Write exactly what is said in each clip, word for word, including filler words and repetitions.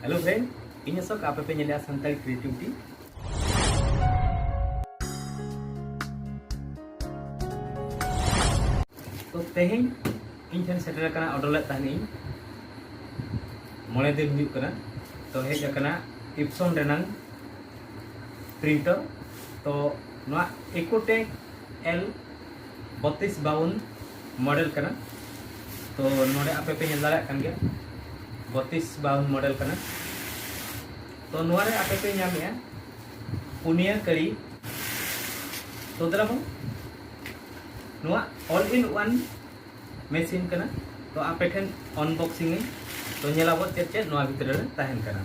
Hello friend, ᱤᱧ ᱚᱥᱳᱠ, ᱟᱯᱮ ᱯᱮ ᱧᱮᱞᱮᱜᱼᱟ ᱥᱟᱱᱛᱟᱲᱤ Creativity᱾ ᱛᱚ ᱛᱮᱦᱮᱧ ᱤᱧ ᱴᱷᱮᱱ ᱥᱮᱴᱮᱨ ᱟᱠᱟᱱᱟ, order ᱞᱮᱫ ᱛᱟᱦᱮᱱᱤᱧ, ᱢᱚᱬᱮ ᱫᱤᱱ ᱦᱩᱭᱩᱜ ᱠᱟᱱᱟ᱾ ᱛᱚ ᱦᱮᱡ ᱟᱠᱟᱱᱟ Epson ᱨᱮᱱᱟᱝ printer᱾ ᱛᱚ ᱱᱚᱣᱟ Ecotech L ᱵᱚᱛᱤᱥ ᱵᱟᱣᱩᱱ model ᱠᱟᱱᱟ᱾ ᱛᱚ ᱱᱚᱰᱮ ᱟᱯᱮ ᱯᱮ ᱧᱮᱞ ᱫᱟᱲᱮᱭᱟᱜ ᱠᱟᱱ ᱜᱮᱭᱟ, ᱵᱚᱛᱤᱥ ᱵᱟᱣᱩᱱ model ᱠᱟᱱᱟ᱾ ᱛᱚ ᱱᱚᱣᱟ ᱨᱮ ᱟᱯᱮ ᱯᱮ ᱧᱟᱢᱮᱜᱼᱟ ᱯᱩᱱᱭᱟᱹ ᱠᱟᱹᱲᱤ᱾ ᱛᱚ ᱫᱮᱞᱟ ᱵᱚᱱ, ᱱᱚᱣᱟ all in one machine ᱠᱟᱱᱟ᱾ ᱛᱚ ᱟᱯᱮ ᱴᱷᱮᱱ unboxing ᱟᱹᱧ, ᱛᱚ ᱧᱮᱞᱟᱵᱚᱱ ᱪᱮᱫ ᱪᱮᱫ ᱱᱚᱣᱟ ᱵᱷᱤᱛᱨᱤ ᱨᱮ ᱛᱟᱦᱮᱱ ᱠᱟᱱᱟ᱾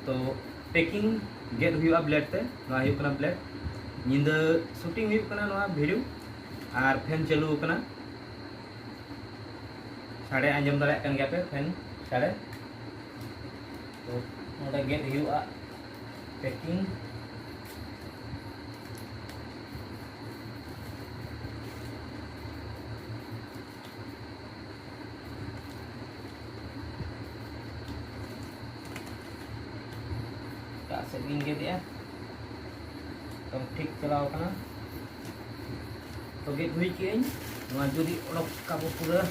ᱛᱚ packing ᱜᱮᱫ ᱦᱩᱭᱩᱜᱼᱟ blade ᱛᱮ᱾ ᱱᱚᱣᱟ ᱦᱩᱭᱩᱜ ᱠᱟᱱᱟ blade᱾ ᱧᱤᱫᱟᱹ shooting ᱦᱩᱭᱩᱜ ᱠᱟᱱᱟ ᱱᱚᱣᱟ video, ᱟᱨ fan ᱪᱟᱹᱞᱩ ᱟᱠᱟᱱᱟ, ᱥᱟᱰᱮ ᱟᱸᱡᱚᱢ ᱫᱟᱲᱮᱭᱟᱜ ᱠᱟᱱ ᱜᱮᱭᱟ ᱯᱮ fan ᱥᱟᱰᱮ᱾ ᱛᱚ ᱱᱚᱰᱮ ᱜᱮᱫ ᱦᱩᱭᱩᱜᱼᱟ packing᱾ ᱮᱴᱟᱜ ᱥᱮᱫ ᱜᱤᱧ ᱜᱮᱫᱮᱜᱼᱟ, ᱮᱠᱫᱚᱢ ᱴᱷᱤᱠ ᱪᱟᱞᱟᱣ ᱠᱟᱱᱟ᱾ ᱛᱚ ᱜᱮᱫ ᱦᱩᱭ ᱠᱮᱜᱼᱟᱹᱧ, ᱱᱚᱣᱟ ᱡᱩᱫᱤ ᱚᱰᱚᱠ ᱠᱟᱵᱚ ᱯᱩᱨᱟᱹ᱾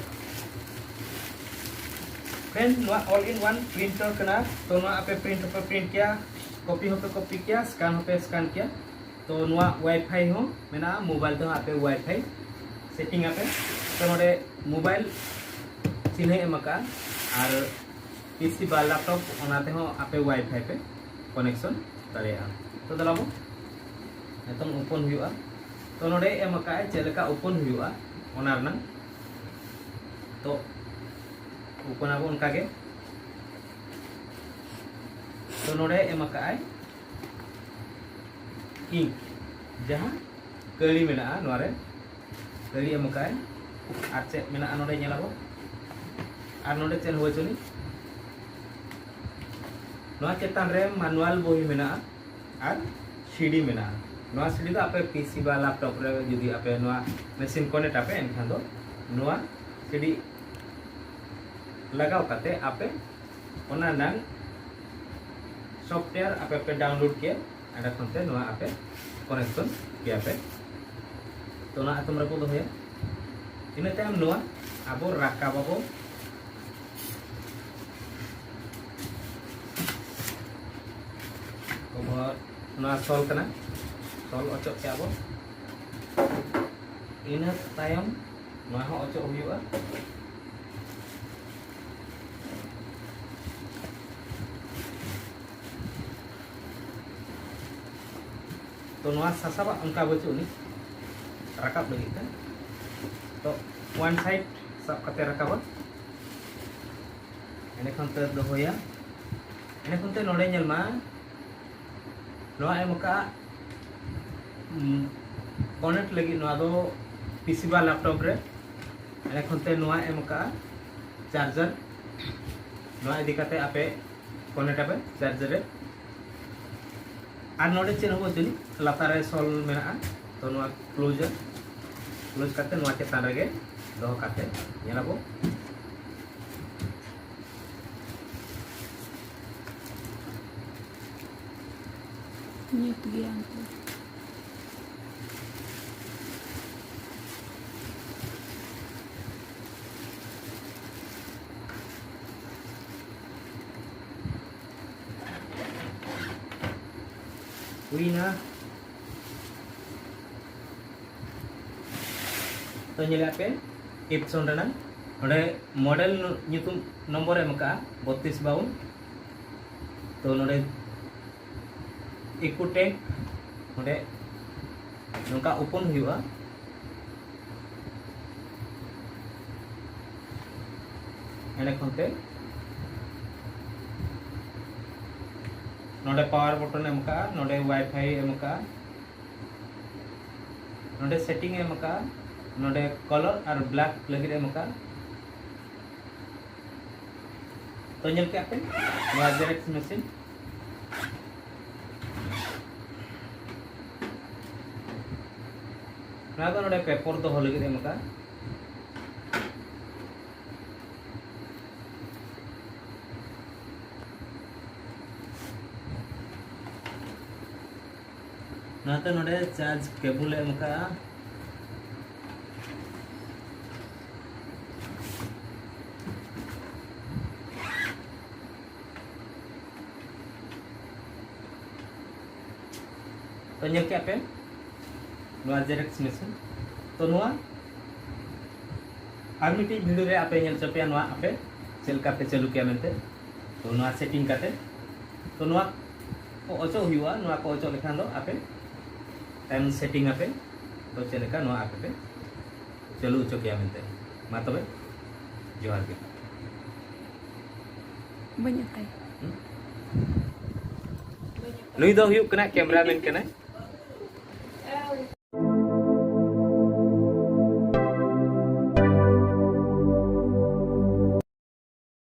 Friend, ᱱᱚᱣᱟ all in one printer ᱠᱟᱱᱟ᱾ ᱛᱚ ᱱᱚᱣᱟ ᱟᱯᱮ print ᱦᱚᱸᱯᱮ print ᱠᱮᱭᱟ, copy ᱦᱚᱸᱯᱮ copy ᱠᱮᱭᱟ, scan ᱦᱚᱸᱯᱮ scan ᱠᱮᱭᱟ᱾ ᱛᱚ ᱱᱚᱣᱟ Wi-Fi ᱦᱚᱸ ᱢᱮᱱᱟᱜᱼᱟ, mobile ᱛᱮᱦᱚᱸ ᱟᱯᱮ Wi-Fi setting ᱟᱯᱮ᱾ ᱛᱚ ᱱᱚᱰᱮ mobile ᱪᱤᱱᱦᱟᱹᱭ ᱮᱢ ᱟᱠᱟᱫᱼᱟ, ᱟᱨ P C ᱵᱟ laptop, ᱚᱱᱟ ᱛᱮᱦᱚᱸ ᱟᱯᱮ Wi-Fi ᱯᱮ connection ᱫᱟᱲᱮᱭᱟᱜᱼᱟ᱾ ᱛᱚ ᱫᱮᱞᱟ ᱵᱚᱱ ᱱᱤᱛᱚᱝ open ᱦᱩᱭᱩᱜᱼᱟ᱾ ᱛᱚ ᱱᱚᱰᱮ ᱮᱢ ᱟᱠᱟᱫᱼᱟᱭ ᱪᱮᱫ ᱞᱮᱠᱟ open ᱦᱩᱭᱩᱜᱼᱟ ᱚᱱᱟ ᱨᱮᱱᱟᱜ᱾ ᱛᱚ open ᱟᱵᱚ ᱚᱱᱠᱟ ᱜᱮ᱾ ᱛᱚ ᱱᱚᱰᱮ ᱮᱢ ᱟᱠᱟᱫᱼᱟᱭ ink, ᱡᱟᱦᱟᱸ ᱠᱟᱹᱲᱤ ᱢᱮᱱᱟᱜᱼᱟ, ᱱᱚᱣᱟ ᱨᱮ ᱠᱟᱹᱲᱤ ᱮᱢ ᱟᱠᱟᱫᱼᱟᱭ᱾ ᱟᱨ ᱪᱮᱫ ᱢᱮᱱᱟᱜᱼᱟ ᱱᱚᱰᱮ ᱧᱮᱞ ᱟᱵᱚ᱾ ᱟᱨ ᱱᱚᱰᱮ ᱪᱮᱫ ᱦᱚᱸ ᱵᱟᱹᱪᱩᱜ ᱟᱹᱱᱤᱡ᱾ ᱱᱚᱣᱟ ᱪᱮᱛᱟᱱ ᱨᱮ manual ᱵᱚᱦᱤ ᱢᱮᱱᱟᱜᱼᱟ ᱟᱨ C D ᱢᱮᱱᱟᱜᱼᱟ᱾ ᱱᱚᱣᱟ C D ᱫᱚ ᱟᱯᱮ P C ᱵᱟ laptop ᱨᱮ ᱡᱩᱫᱤ ᱟᱯᱮ ᱱᱚᱣᱟ machine connect ᱟᱯᱮ, ᱮᱱᱠᱷᱟᱱ ᱫᱚ ᱱᱚᱣᱟ C D ᱞᱟᱜᱟᱣ ᱠᱟᱛᱮ ᱟᱯᱮ ᱚᱱᱟ ᱨᱮᱱᱟᱝ software ᱟᱯᱮ ᱯᱮ download ᱠᱮᱭᱟ, ᱚᱸᱰᱮ ᱠᱷᱚᱱ ᱛᱮ ᱱᱚᱣᱟ ᱟᱯᱮ connection ᱠᱮᱭᱟ ᱯᱮ᱾ ᱛᱚ ᱚᱱᱟ ᱟᱛᱚᱢ ᱨᱮᱠᱚ ᱫᱚᱦᱚᱭᱟ᱾ ᱤᱱᱟᱹ ᱛᱟᱭᱚᱢ ᱱᱚᱣᱟ ᱟᱵᱚ ᱨᱟᱠᱟᱵ ᱟᱵᱚ᱾ ᱱᱚᱣᱟ ᱥᱚᱞ ᱠᱟᱱᱟ, ᱥᱚᱞ ᱚᱪᱚᱜ ᱠᱮᱜᱼᱟ ᱵᱚ᱾ ᱤᱱᱟᱹ ᱛᱟᱭᱚᱢ ᱱᱚᱣᱟ ᱦᱚᱸ ᱚᱪᱚᱜ ᱦᱩᱭᱩᱜᱼᱟ᱾ ᱛᱚ ᱱᱚᱣᱟ ᱥᱟᱥᱟᱵᱟᱜ ᱚᱱᱠᱟ ᱵᱟᱹᱪᱩᱜ ᱟᱹᱱᱤᱡ ᱨᱟᱠᱟᱵ ᱞᱟᱹᱜᱤᱫ ᱛᱮ᱾ ᱛᱚ one side ᱥᱟᱵ ᱠᱟᱛᱮ ᱨᱟᱠᱟᱵᱟ᱾ ᱮᱸᱰᱮᱠᱷᱟᱱ ᱛᱮ ᱫᱚᱦᱚᱭᱟ᱾ ᱮᱸᱰᱮᱠᱷᱟᱱ ᱛᱮ ᱱᱚᱰᱮ ᱧᱮᱞ ᱢᱟ, ᱱᱚᱣᱟ ᱮᱢ ᱟᱠᱟᱫᱼᱟ, ᱩᱸ, connect ᱞᱟᱹᱜᱤᱫ ᱱᱚᱣᱟ ᱫᱚ P C ᱵᱟ laptop ᱨᱮ᱾ ᱮᱸᱰᱮᱠᱷᱟᱱ ᱛᱮ ᱱᱚᱣᱟ ᱮᱢ ᱟᱠᱟᱫᱼᱟ charger᱾ ᱱᱚᱣᱟ ᱤᱫᱤ ᱠᱟᱛᱮ ᱟᱯᱮ connect ᱟᱯᱮ charger ᱨᱮ᱾ ᱟᱨ ᱱᱚᱰᱮ ᱪᱮᱫ ᱦᱚᱸ ᱵᱟᱹᱪᱩᱜ ᱟᱹᱱᱤᱡ, ᱞᱟᱛᱟᱨ ᱨᱮ ᱥᱚᱞ ᱢᱮᱱᱟᱜᱼᱟ᱾ ᱛᱚ ᱱᱚᱣᱟ close ᱟ, close ᱠᱟᱛᱮ ᱱᱚᱣᱟ ᱪᱮᱛᱟᱱ ᱨᱮᱜᱮ ᱫᱚᱦᱚ ᱠᱟᱛᱮ ᱧᱮᱞᱟᱵᱚ᱾ ᱧᱩᱛ ᱜᱮᱭᱟ ᱩᱱᱠᱩ᱾ ᱦᱩᱭᱱᱟ᱾ ᱛᱚ ᱧᱮᱞᱮᱫ ᱯᱮ, Epson ᱨᱮᱱᱟᱜ ᱱᱚᱰᱮ model ᱧᱩᱛᱩᱢ ᱱᱚᱢᱵᱚᱨ ᱮᱢ ᱟᱠᱟᱫᱼᱟ ᱵᱚᱛᱤᱥ ᱵᱟᱣᱩᱱ᱾ ᱛᱚ ᱱᱚᱰᱮ Ecotech ᱱᱚᱰᱮ ᱱᱚᱝᱠᱟ open ᱦᱩᱭᱩᱜᱼᱟ᱾ ᱮᱸᱰᱮ ᱠᱷᱚᱱ ᱛᱮ ᱱᱚᱰᱮ power button ᱮᱢ ᱟᱠᱟᱫᱼᱟ, ᱱᱚᱰᱮ Wi-Fi ᱮᱢ ᱟᱠᱟᱫᱼᱟ, ᱱᱚᱰᱮ setting ᱮᱢ ᱟᱠᱟᱫᱼᱟ, ᱱᱚᱰᱮ color ᱟᱨ black ᱞᱟᱹᱜᱤᱫ ᱮᱢ ᱟᱠᱟᱫᱼᱟ᱾ ᱛᱚ ᱧᱮᱞ ᱠᱮᱫ ᱯᱮ ᱱᱚᱣᱟ Xerox machine᱾ ᱱᱚᱣᱟ ᱫᱚ ᱱᱚᱰᱮ paper ᱫᱚᱦᱚ ᱞᱟᱹᱜᱤᱫ ᱮᱢ ᱟᱠᱟᱫᱼᱟ᱾ ᱚᱱᱟᱛᱮ ᱱᱚᱰᱮ ᱪᱟᱨᱡᱽ ᱠᱮᱵᱚᱞ ᱮ ᱮᱢ ᱠᱟᱜᱼᱟ᱾ ᱛᱚ, ᱧᱮᱞ ᱠᱮᱜᱼᱟ ᱯᱮ ᱱᱚᱣᱟ ᱡᱮᱨᱚᱠᱥ ᱢᱮᱥᱤᱱ᱾ ᱛᱚ, ᱱᱚᱣᱟ ᱟᱨ ᱢᱤᱫᱴᱤᱡ ᱵᱷᱤᱰᱤᱭᱳ ᱨᱮ ᱟᱯᱮ ᱧᱮᱞ ᱦᱚᱪᱚ ᱯᱮᱭᱟ, ᱱᱚᱣᱟ ᱟᱯᱮ ᱪᱮᱫ ᱞᱮᱠᱟ ᱯᱮ ᱪᱟᱹᱞᱩ ᱠᱮᱭᱟ ᱢᱮᱱᱛᱮ᱾ ᱛᱚ, ᱱᱚᱣᱟ ᱥᱮᱴᱤᱝ ᱠᱟᱛᱮ, ᱛᱚ, ᱱᱚᱣᱟ ᱠᱚ ᱚᱪᱚᱜ ᱦᱩᱭᱩᱜᱼᱟ᱾ ᱱᱚᱣᱟ ᱠᱚ ᱚᱪᱚᱜ ᱞᱮᱠᱷᱟᱱ ᱫᱚ ᱟᱯᱮ ᱛᱟᱭᱚᱢ ᱥᱮᱴᱤᱝ ᱟᱯᱮ, ᱛᱚ, ᱪᱮᱫ ᱞᱮᱠᱟ ᱱᱚᱣᱟ ᱟᱯᱮ ᱯᱮ ᱪᱟᱹᱞᱩ ᱦᱚᱪᱚ ᱠᱮᱭᱟ ᱢᱮᱱᱛᱮ᱾ ᱢᱟ ᱛᱚᱵᱮ, ᱡᱚᱦᱟᱨ ᱜᱮ᱾ ᱵᱟᱹᱧ ᱚᱛᱟᱭᱟ᱾ ᱦᱩᱸ? ᱱᱩᱭ ᱫᱚ ᱦᱩᱭᱩᱜ ᱠᱟᱱᱟ ᱠᱮᱢᱨᱟᱢᱮᱱ ᱠᱟᱱᱟᱭ᱾